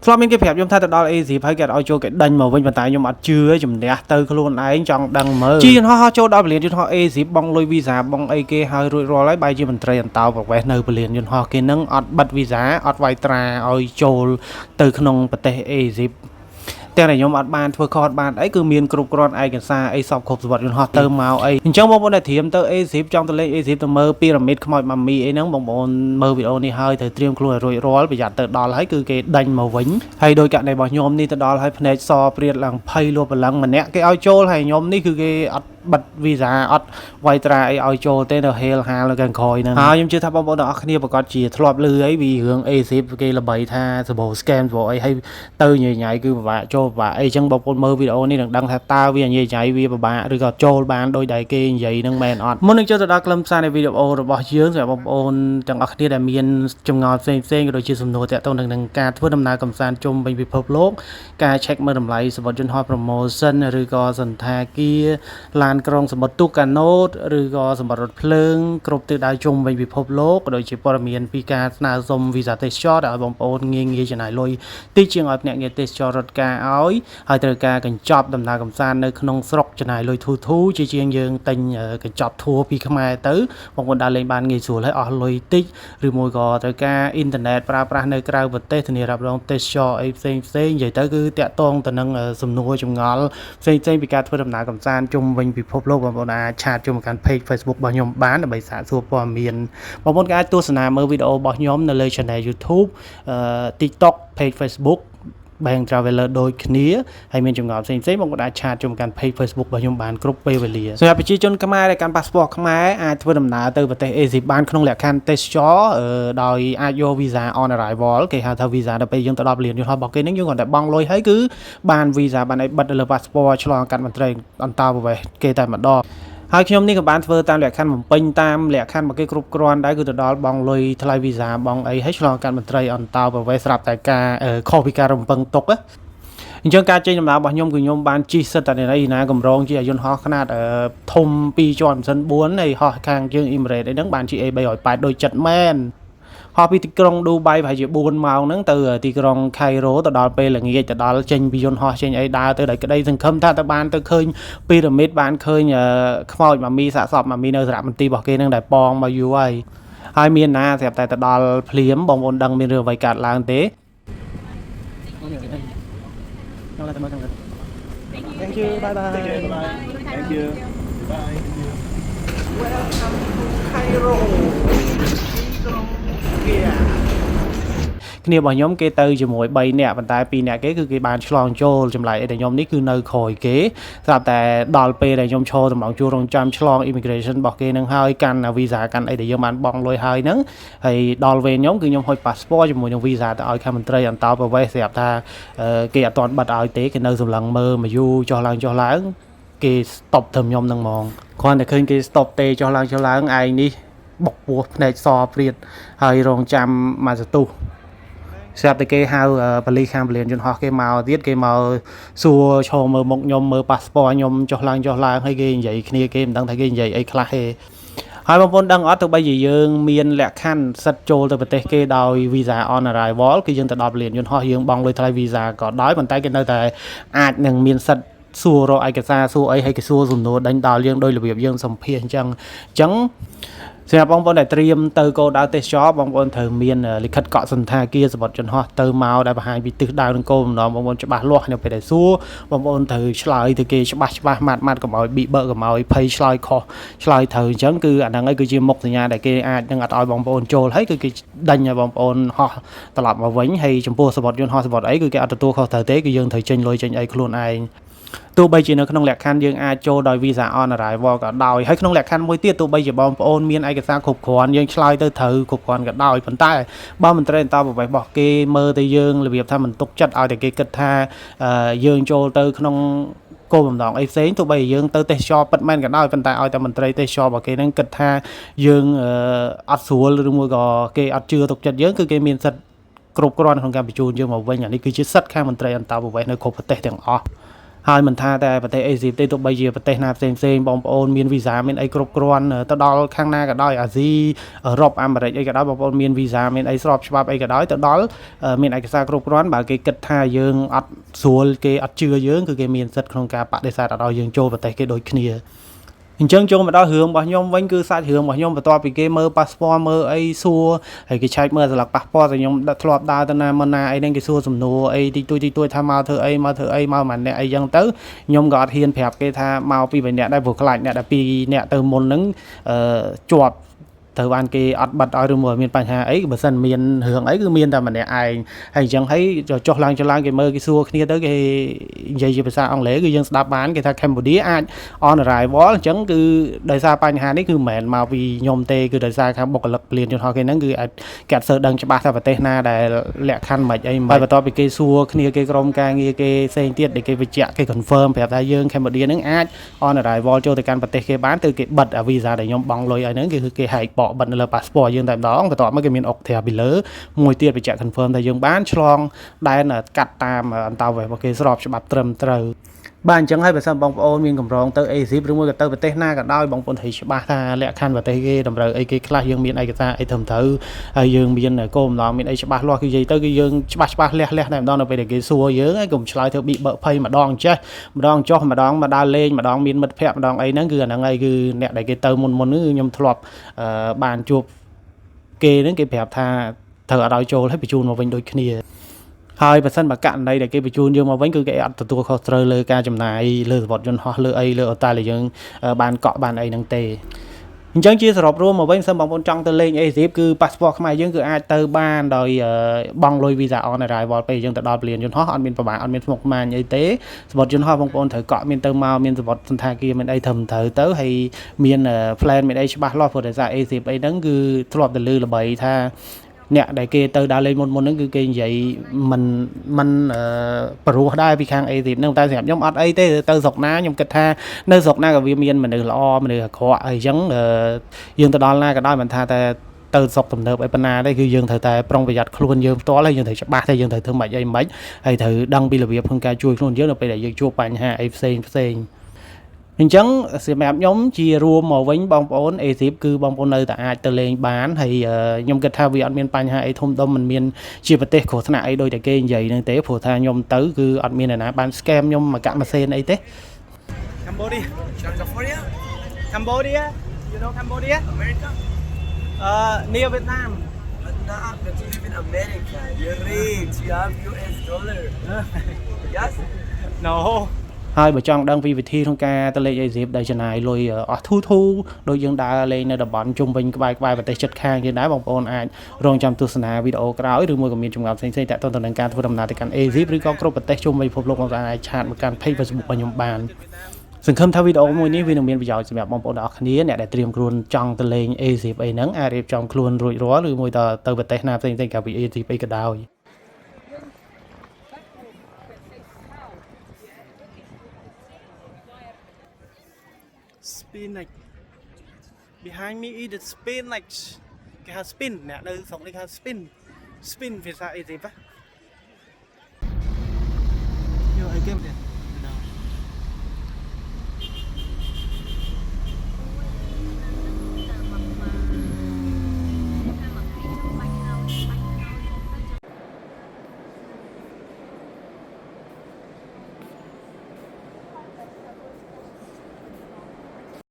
ធ្លាប់មានគេប្រាប់ខ្ញុំថាទៅដល់អេស៊ីបហើយគេអត់ឲ្យចូលគេដេញមកវិញប៉ុន្តែខ្ញុំអត់ជឿទេជំនះទៅខ្លួនឯងចង់ដឹងមើលជិះយន្តហោះហោះចូលដល់ពលានយន្តហោះអេស៊ីបបងលុយវីសាបងអីគេហើយរួចរាល់ហើយបែរជាមន្ត្រីអន្តោប្រវេសន៍នៅពលានយន្តហោះគេនឹងអត់បិទវីសាអត់វាយត្រាឲ្យចូលទៅក្នុងប្រទេសអេស៊ីប ទាំងតែខ្ញុំអត់បានធ្វើខុសអត់បានអីគឺមានគ្រប់គ្រាន់ឯកសារអីសពគ្រប់សវត្ថយន្តហោះទៅមកអីអញ្ចឹងបងប្អូនដែលត្រៀមទៅអេស៊ីបចង់ទៅលេងអេស៊ីបទៅមើលពីរ៉ាមីតខ្មោចម៉ាមីអីហ្នឹងបងប្អូនមើលវីដេអូនេះហើយត្រូវត្រៀមខ្លួនឲ្យរួចរាល់ប្រយ័ត្នទៅដល់ហើយគឺគេដេញមកវិញហើយដោយករណីរបស់ខ្ញុំនេះទៅដល់ហើយភ្នែកសព្រាតឡើងភ័យលួបព្រលឹងម្នាក់គេឲ្យចូលហើយខ្ញុំនេះគឺគេអត់បិទវីសាអត់វាយត្រាអីឲ្យចូលទេនៅហេលហាលនៅខាងក្រោយហ្នឹងហើយខ្ញុំជឿថាបងប្អូនទាំងអស់គ្នាប្រកាសជាធ្លាប់ឮអីពីរឿងអេស៊ីបគេល្បីថាសបោ scam សបោអីហើយទៅញ៉ៃញ៉ៃគឺពិបាកចូលពិបាកអីចឹងបងប្អូនមើលវីដេអូនេះនឹងដឹងថាតើវាញ៉ៃញ៉ៃវាពិបាកឬក៏ចូលបានដោយដែលគេនិយាយហ្នឹងមែនអត់មុននឹងចូលទៅដល់ខ្លឹមសារនៃវីដេអូរបស់យើងសម្រាប់បងប្អូនទាំងអស់គ្នាដែលមានចម្ងល់ផ្សេងផ្សេងក៏ដូចជាសំណួរទាក់ទងនឹងការធ្វើដំណើរកម្សាន្តជុំវិញពិភពលោកការ check មើលតម្លៃសំបុត្រយន្តហោះ promotion ឬក៏សន្តាគារឡានក្រុងសំបុត្រទូកកាណូតឬក៏សំបុត្ររថភ្លើងគ្រប់ទិសដៅជុំវិញពិភពលោកក៏ដូចជាព័ត៌មានពីការស្នើសុំវីសាទេសចរដែលឲ្យបងប្អូនងាយងាយចំណាយលុយតិចជាងឲ្យភ្នាក់ងារទេសចររត់ការឲ្យហើយត្រូវការកញ្ចប់ដំណើរកម្សាន្តនៅក្នុងស្រុកចំណាយលុយធូរធូរជាជាងយើងទិញកញ្ចប់ធួពីខ្មែរទៅបងប្អូនដើរលេងបានងាយស្រួលហើយអស់លុយតិចឬមួយក៏ត្រូវការអ៊ីនធឺណិតប្រើប្រាស់នៅក្រៅប្រទេសធានារ៉ាប់រងទេសចរអីផ្សេងផ្សេងនិយាយទៅគឺតាក់ទងទៅនឹងសំណួរចម្ងល់ផ្សេងផ្សេងពីការធ្វើដំណើរកម្សាន្តជុំវិញពិភពលោកបងប្អូនអាច chat ចូលមកកាន់ page Facebook របស់ខ្ញុំបានដើម្បីសាកសួរព័ត៌មានបងប្អូនក៏អាចទស្សនាមើលវីដេអូរបស់ខ្ញុំនៅលើ channel YouTube TikTok page Facebook Bank Traveler ដូចគ្នាហើយមានចម្ងល់ផ្សេងៗបងប្អូនអាច chat ចូលមកកាន់ page Facebook របស់ខ្ញុំបានគ្រប់ពេលវេលាសម្រាប់ប្រជាជនខ្មែរដែលកាន់ប៉ាសពតខ្មែរអាចធ្វើដំណើរទៅប្រទេសអេស៊ីបបានក្នុងលក្ខខណ្ឌទេសចរដោយអាចយក visa on arrival គេហៅថា visa ដល់ពេលយើងទៅដល់ពលានយន្តហោះរបស់គេហ្នឹងយើងគ្រាន់តែបង់លុយហើយគឺបាន visa បានអីបិទនៅលើ passport ឆ្លងកាត់មន្ត្រីអន្តោប្រវេសន៍គេតែម្ដងហើយខ្ញុំនេះក៏បានធ្វើតាមលក្ខខណ្ឌបំពេញតាមលក្ខខណ្ឌរបស់គេគ្រប់គ្រាន់ដែរគឺទៅដល់បង់លុយថ្លៃវីសាបង់អីហើយឆ្លងកាត់មន្ត្រីអន្តោប្រវេសន៍ស្រាប់តែការខុសពីការរំពឹងទុកណាអញ្ចឹងការចេញដំណើររបស់ខ្ញុំគឺខ្ញុំបានជិះសិតតែនេះណាកម្រងជាយន្តហោះខ្នាតធំ2ជាន់ម៉ាស៊ីន4ហើយហោះខាងជើង Emirates អីហ្នឹងបានជិះ A380 ដូចចិត្តមែនហោះពីទីក្រុងឌូបៃប្រហែលជា4ម៉ោងហ្នឹងទៅទីក្រុងខៃរ៉ូទៅដល់ពេលល្ងាចទៅដល់ចេញពីយន្តហោះចេញអីដើរទៅដោយក្តីសង្ឃឹមថាទៅបានទៅឃើញពីរ៉ាមីតបានឃើញខ្មោចម៉ាមីសាកសពម៉ាមីនៅសារមន្ទីររបស់គេហ្នឹងដែលប៉ងមកយូរហើយហើយមានណាស្រាប់តែទៅដល់ភ្លាមបងប្អូនដឹងមានរឿងអ្វីកើតឡើងទេ Thank you. Bye bye. Thank you. Bye. Thank you. Bye. Thank you. Welcome to Cairo. ទីក្រុងគេគ្នារបស់ខ្ញុំគេទៅជាមួយ3នាក់ប៉ុន្តែ2នាក់គេគឺគេបានឆ្លងចូលចម្លែកអីតែខ្ញុំនេះគឺនៅក្រោយគេស្រាប់តែដល់ពេលដែលខ្ញុំឈរតម្រង់ជួររងចាំឆ្លង immigration របស់គេនឹងហើយកាន់វីសាកាន់អីដែលយើងបានបង់លុយហើយហ្នឹងហើយដល់វេនខ្ញុំគឺខ្ញុំហុច passport ជាមួយនឹង visa ទៅឲ្យខាងមន្ត្រីអន្តោប្រវេសន៍ស្រាប់ថាគេអត់ទាន់បិទឲ្យទេគេនៅសម្លឹងមើលមកយូរចុះឡើងចុះឡើងគេ stop ធ្វើខ្ញុំហ្នឹងហ្មងគ្រាន់តែឃើញគេ stop ទេចុះឡើងចុះឡើងឯងនេះបុកពោះភ្នែកសព្រាតហើយរងចាំមួយសន្ទុះស្រាប់តែគេហៅប៉ូលីសខាងពលានយន្តហោះគេមកទៀតគេមកសួរឈរមើលមុខខ្ញុំមើលប៉ាសពតខ្ញុំចុះឡើងចុះឡើងហើយគេនិយាយគ្នាគេមិនដឹងថាគេនិយាយអីខ្លះទេហើយបងប្អូនដឹងអត់ទោះបីជាយើងមានលក្ខខណ្ឌសិទ្ធចូលទៅប្រទេសគេដោយ visa on arrival គឺយើងទៅដល់ពលានយន្តហោះយើងបង់លុយថ្លៃ visa ក៏ដោយប៉ុន្តែគេនៅតែអាចនឹងមានសិទ្ធសួររកឯកសារសួរអីហើយគេសួរសំណួរដេញដោលយើងដោយរបៀបយើងសម្ភាសអញ្ចឹងអញ្ចឹងសម្រាប់បងប្អូនដែលត្រៀមទៅគោលដៅទេសចរបងប្អូនត្រូវមានលិខិតកក់សន្តាគារសំបុត្រយន្តហោះទៅមកដែលបង្ហាញពីទិសដៅនិងគោលបំណងបងប្អូនច្បាស់លាស់នៅពេលដែលសួរបងប្អូនត្រូវឆ្លើយទៅគេច្បាស់ច្បាស់ម៉ាត់ម៉ាត់កុំឲ្យប៊ីបើកុំឲ្យភ័យឆ្លើយខុសឆ្លើយត្រូវអញ្ចឹងគឺអាហ្នឹងឯងគឺជាមុខសញ្ញាដែលគេអាចនឹងអត់ឲ្យបងប្អូនចូលហើយគឺគេដេញឲ្យបងប្អូនហោះត្រឡប់មកវិញហើយចំពោះសំបុត្រយន្តហោះសំបុត្រអីគឺគេអត់ទទួលខុសត្រូវទេគឺយើងត្រូវចេញលុយចេញអីខ្លួនឯងទោះបីជានៅក្នុងលក្ខខណ្ឌយើងអាចចូលដោយ visa on arrival ក៏ដោយហើយក្នុងលក្ខខណ្ឌមួយទៀតទោះបីជាបងប្អូនមានឯកសារគ្រប់គ្រាន់យើងឆ្លើយទៅត្រូវគ្រប់គ្រាន់ក៏ដោយប៉ុន្តែបើមន្ត្រីអន្តោប្រវេសន៍របស់គេមើលទៅយើងរបៀបថាមិនទុកចិត្តឲ្យតែគេគិតថាយើងចូលទៅក្នុងគោលបំណងអីផ្សេងទោះបីយើងទៅទេសចរពិតមែនក៏ដោយប៉ុន្តែឲ្យតែមន្ត្រីទេសចររបស់គេហ្នឹងគិតថាយើងអត់ស្រួលឬមួយក៏គេអត់ជឿទុកចិត្តយើងគឺគេមានសិទ្ធិគ្រប់គ្រាន់ក្នុងការបញ្ជូនយើងមកវិញអានេះគឺជាសិទ្ធិខាងមន្ត្រីអន្តោប្រវេសន៍នៅគ្រប់ប្រទេសទាំងអស់។ ហើយមិនថាតែប្រទេសអេស៊ីបទេទោះបីជាប្រទេសណាផ្សេងផ្សេងបងប្អូនមានវីសាមានអីគ្រប់គ្រាន់ទៅដល់ខាងណាក៏ដោយអាស៊ីអឺរ៉ុបអាមេរិកអីក៏ដោយបងប្អូនមានវីសាមានអីស្របច្បាប់អីក៏ដោយទៅដល់មានឯកសារគ្រប់គ្រាន់បើគេគិតថាយើងអត់ស្រួលគេអត់ជឿយើងគឺគេមានសិទ្ធិក្នុងការបដិសេធអត់ឲ្យយើងចូលប្រទេសគេដូចគ្នាអញ្ចឹងចូលមកដល់រឿងរបស់ខ្ញុំវិញគឺសាច់រឿងរបស់ខ្ញុំបន្ទាប់ពីគេមើលប៉ាសពតមើលអីសួរហើយគេឆែកមើលស្លាកប៉ាសពតតែខ្ញុំដាក់ធ្លាប់ដើរទៅណាមកណាអីហ្នឹងគេសួរសំណួរអីតិចតួចតិចតួចថាមកធ្វើអីមកធ្វើអីមកម្នាក់អីចឹងទៅខ្ញុំក៏អត់ហ៊ានប្រាប់គេថាមកពី3នាក់ដែរព្រោះខ្លាចអ្នកដែលពីរនាក់ទៅមុនហ្នឹងអឺជាប់ត្រូវបានគេអត់បិទឲ្យឬមួយមានបញ្ហាអីបើសិនមានរឿងអីគឺមានតែម្នាក់ឯងហើយអញ្ចឹងហើយចុះឡើងចុះឡើងគេមើលគេសួរគ្នាទៅគេនិយាយជាភាសាអង់គ្លេសគឺយើងស្ដាប់បានគេថា Cambodia អាច on arrival អញ្ចឹងគឺដោយសារបញ្ហានេះគឺមិនមែនមកពីខ្ញុំទេគឺដោយសារខាងបុគ្គលិកព្រលានយន្តហោះគេហ្នឹងគឺអាចគេអត់សូវដឹងច្បាស់ថាប្រទេសណាដែលលក្ខខណ្ឌមិនអីមិនហើយបន្ទាប់ពីគេសួរគ្នាគេក្រុមការងារគេផ្សេងទៀតដែលគេបញ្ជាក់គេ confirm ប្រាប់ថាយើង Cambodia ហ្នឹងអាច on arrival ចូលទៅកាន់ប្រទេសគេបានទៅគេបិទអា visa ដែលខ្ញុំបង់លុយឲ្យហ្នឹងគឺគេហែកបកបិទនៅលើ passport យើងតែម្ដងបន្ទាប់មកគេមានអុកត្រាពីលើមួយទៀតបញ្ជាក់ confirm ថាយើងបានឆ្លងដែនកាត់តាមអន្តោប្រវេសន៍របស់គេស្របច្បាប់ត្រឹមត្រូវបាទអញ្ចឹងហើយបើសិនបងប្អូនមានកម្រងទៅអេស៊ីបឬមួយក៏ទៅប្រទេសណាក៏ដោយបងប្អូនត្រូវច្បាស់ថាលក្ខខណ្ឌប្រទេសគេតម្រូវអីគេខ្លះយើងមានឯកសារអីត្រឹមត្រូវហើយយើងមានគោលបំណងមានអីច្បាស់លាស់គឺនិយាយទៅគឺយើងច្បាស់ច្បាស់លះលះតែម្ដងនៅពេលដែលគេសួរយើងហើយកុំឆ្លើយធ្វើប៊ីបើកភ័យម្ដងចេះម្ដងចុះម្ដងមកដើរលេងម្ដងមានមិត្តភ័ក្តិម្ដងអីហ្នឹងគឺអាហ្នឹងហើយគឺអ្នកដែលគេទៅមុនមុនហ្នឹងគឺខ្ញុំធ្លាប់បានជួបគេហ្នឹងគេប្រាប់ថាត្រូវអត់ឲ្យចូលហើយបញ្ជូនមកវិញដូចគ្នា ហើយបើសិនបើករណីដែលគេបញ្ជូនយើងមកវិញគឺគេអត់ទទួលខុសត្រូវលើការចំណាយលើសំបុត្រយន្តហោះលើអីលើអូតែលដែលយើងបានកក់បានអីហ្នឹងទេអញ្ចឹងជាសរុបរួមមកវិញសិនបងប្អូនចង់ទៅលេងអេស៊ីបគឺប៉ាសពតខ្មែរយើងគឺអាចទៅបានដោយបង់លុយ visa on arrival ពេលយើងទៅដល់ព្រលានយន្តហោះអត់មានប្រមាណអត់មានស្មុគស្មាញអីទេសំបុត្រយន្តហោះបងប្អូនត្រូវកក់មានទៅមកមានសំបុត្រសន្តាគារមានអីត្រឹមត្រូវទៅហើយមាន plan មានអីច្បាស់លាស់ព្រោះដោយសារអេស៊ីបអីហ្នឹងគឺធ្លាប់តែលឺល្បីថាអ្នកដែលគេទៅដើរលេងមុនមុនហ្នឹងគឺគេនិយាយមិនមិនព្រោះដែរពីខាងអេស៊ីបហ្នឹងតែសម្រាប់ខ្ញុំអត់អីទេទៅស្រុកណាខ្ញុំគិតថានៅស្រុកណាក៏វាមានមនុស្សល្អមនុស្សអាក្រក់អីចឹងយើងទៅដល់ណាក៏ដោយមិនថាតែទៅស្រុកទំនើបអីប៉ុណ្ណាទេគឺយើងត្រូវតែប្រុងប្រយ័ត្នខ្លួនយើងផ្ទាល់ហើយយើងត្រូវច្បាស់ថាយើងត្រូវធ្វើម៉េចអីម៉េចហើយត្រូវដឹងពីរបៀបក្នុងការជួយខ្លួនយើងនៅពេលដែលយើងជួបបញ្ហាអីផ្សេងផ្សេងអញ្ចឹងសម្រាប់ខ្ញុំជារួមមកវិញបងប្អូនអេស៊ីបគឺបងប្អូននៅតែអាចទៅលេងបានហើយខ្ញុំគិតថាវាអត់មានបញ្ហាអីធំដុំមិនមានជាប្រទេសគ្រោះថ្នាក់អីដូចតែគេនិយាយហ្នឹងទេព្រោះថាខ្ញុំទៅគឺអត់មានអ្នកណាបាន scam ខ្ញុំមកកាក់ម៉ាសេនអីទេ Cambodia. California. Cambodia. You know Cambodia? America. Near Vietnam. But nah, but you live in America. You're rich. You have US dollar. Yes. No. ហើយបើចង់ដឹងពីវិធីក្នុងការទៅលេងអេស៊ីបដែលចំណាយលុយអស់ធូធូដូចយើងដើរលេងនៅតំបន់ជុំវិញក្បែរក្បែរប្រទេសជិតខាងយើងដែរបងប្អូនអាចរងចាំទស្សនាវីដេអូក្រោយឬមួយក៏មានចម្ងល់ផ្សេងៗទាក់ទងទៅនឹងការធ្វើដំណើរទៅកាន់អេស៊ីបឬក៏គ្រប់ប្រទេសជុំវិញពិភពលោកបងប្អូនអាច chat មកកាន់ page Facebook របស់ខ្ញុំបានសង្ឃឹមថាវីដេអូមួយនេះវានឹងមានប្រយោជន៍សម្រាប់បងប្អូនទាំងអស់គ្នាអ្នកដែលត្រៀមខ្លួនចង់ទៅលេងអេស៊ីបអីហ្នឹងអាចរៀបចំខ្លួនរួចរាល់ឬមួយទៅទៅប្រទេសណាផ្សេងៗក្រៅពីអេស៊ីបអីក៏ដោយ Spinach. Behind me is the spinach. គេហៅ spin អ្នកនៅស្រុកនេះគេហៅ spin spin ភាសាអេស៊ីបយកអីគេម្នាក់